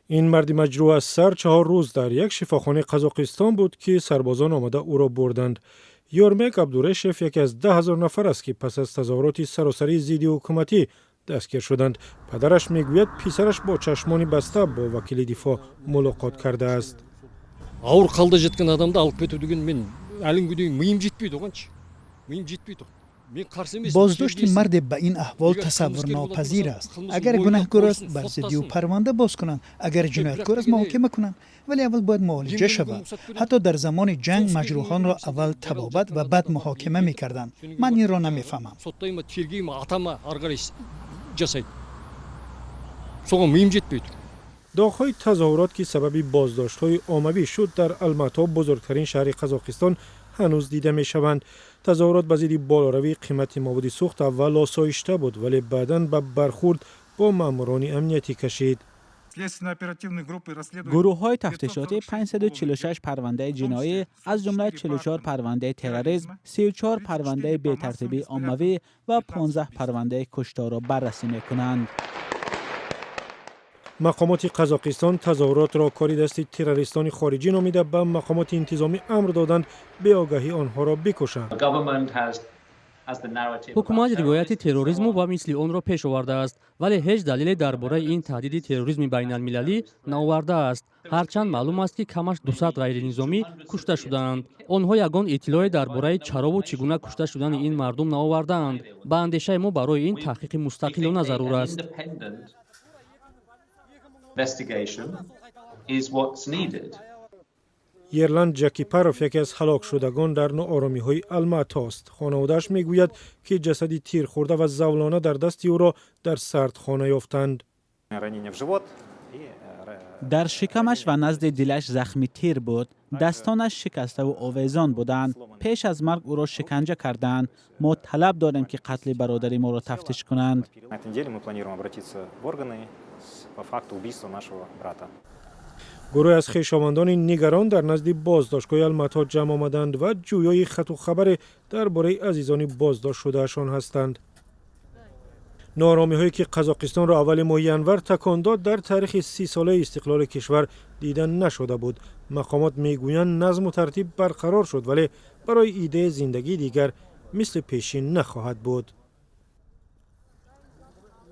Ин марди маҷрӯҳ аз сар 4 рӯз дар як шифохонаи Қазоқистон буд, ки сарбозон омада ӯро бурданд. Ёрмек Абдурешев яке аз 10 000 нафар аст, ки пас аз тазоҳуроти саросарии зидди ҳукуматӣ дастгир шуданд. Падараш мегӯяд, писараш бо чашмони баста бо вакили дифоъ мулоқот кардааст. Ауыр халда жеткен адамды алып кету деген, мен әлі күнге дейін миым жетпейді оғаншы, миым жетпейді. Мен қарсы емеспін. Боздошти марде ба ин аҳвол тасаввурнопазир аст. Агар гунаҳкор аст, бар зидди ӯ парванда боз кунанд, агар ҷинояткор аст, муҳокима кунанд, вале аввал бояд муолиҷа шавад. Ҳатто дар замони ҷанг маҷрӯҳонро аввал табобат ва баъд муҳокима мекарданд. Ман инро намефаҳмам. Соттай ма, тергей ма, ата ма, ары қарай жасайды, соған миым жетпейді. Доғҳои тазоҳурот, ки сабаби боздоштҳои оммавӣ шуд, дар Алмато, бузургтарин шаҳри Қазоқистон, ҳанӯз дида мешаванд. Тазоҳурот ба зидди болоравии қимати маводи сӯхт аввал осоишта буд, вале баъдан ба бархурд бо маъмурони амниятӣ кашид. Гурӯҳҳои тафтишотӣ 546 парвандаи ҷиноӣ, аз ҷумла 44 парвандаи терроризм, 34 парвандаи бетартибии оммавӣ ва 15 парвандаи кушторро баррасӣ мекунанд. Мақомоти Қазоқистон тазоҳуротро кори дасти террористони хориҷӣ номида, ба мақомоти интизомӣ амр доданд беогаҳӣ онҳоро бикушанд. Ҳукумат ривояти терроризму ва мисли онро пеш овардааст, вале ҳеҷ далеле дар бораи ин таҳдиди терроризми байналмилалӣ наовардааст, ҳарчанд маълум аст, ки камаш 200 ғайринизомӣ кушта шудаанд. Онҳо ягон иттилоъе дар бораи чарову чӣ гуна кушта шудани ин мардум наовардаанд. Ба андешаи мо, барои ин таҳқиқи мустақилона зарур аст. Investigation is what's needed. Ерлан Ҷакипаров яке аз ҳалокшудагон дар нооромиҳои Алматост. Хонаводааш мегӯяд, ки ҷасади тирхӯрда ва завлона дар дасти ӯро дар сардхона ёфтанд. Дар шикамаш ва назди дилаш захми тир буд, дастонаш шикаставу овезон буданд. Пеш аз марг ӯро шиканҷа карданд. Мо талаб дорем, ки қатли бародари моро тафтиш кунанд. На этой неделе мы планируем обратиться в органы по факту убийства нашего брата. Гурӯҳе аз хешовандони нигарон дар назди боздоштгоҳи Алмато ҷамъ омаданд ва ҷӯёи хату хабаре дар бораи азизони боздоштшудаашон ҳастанд. Нооромиҳое, ки Қазоқистонро аввали моҳи январ такон дод, дар таърихи 30-солаи истиқлоли кишвар дида нашуда буд. Мақомот мегӯянд, назму тартиб барқарор шуд, вале барои иддаи зиндагии дигар мисли пешин нахоҳад буд.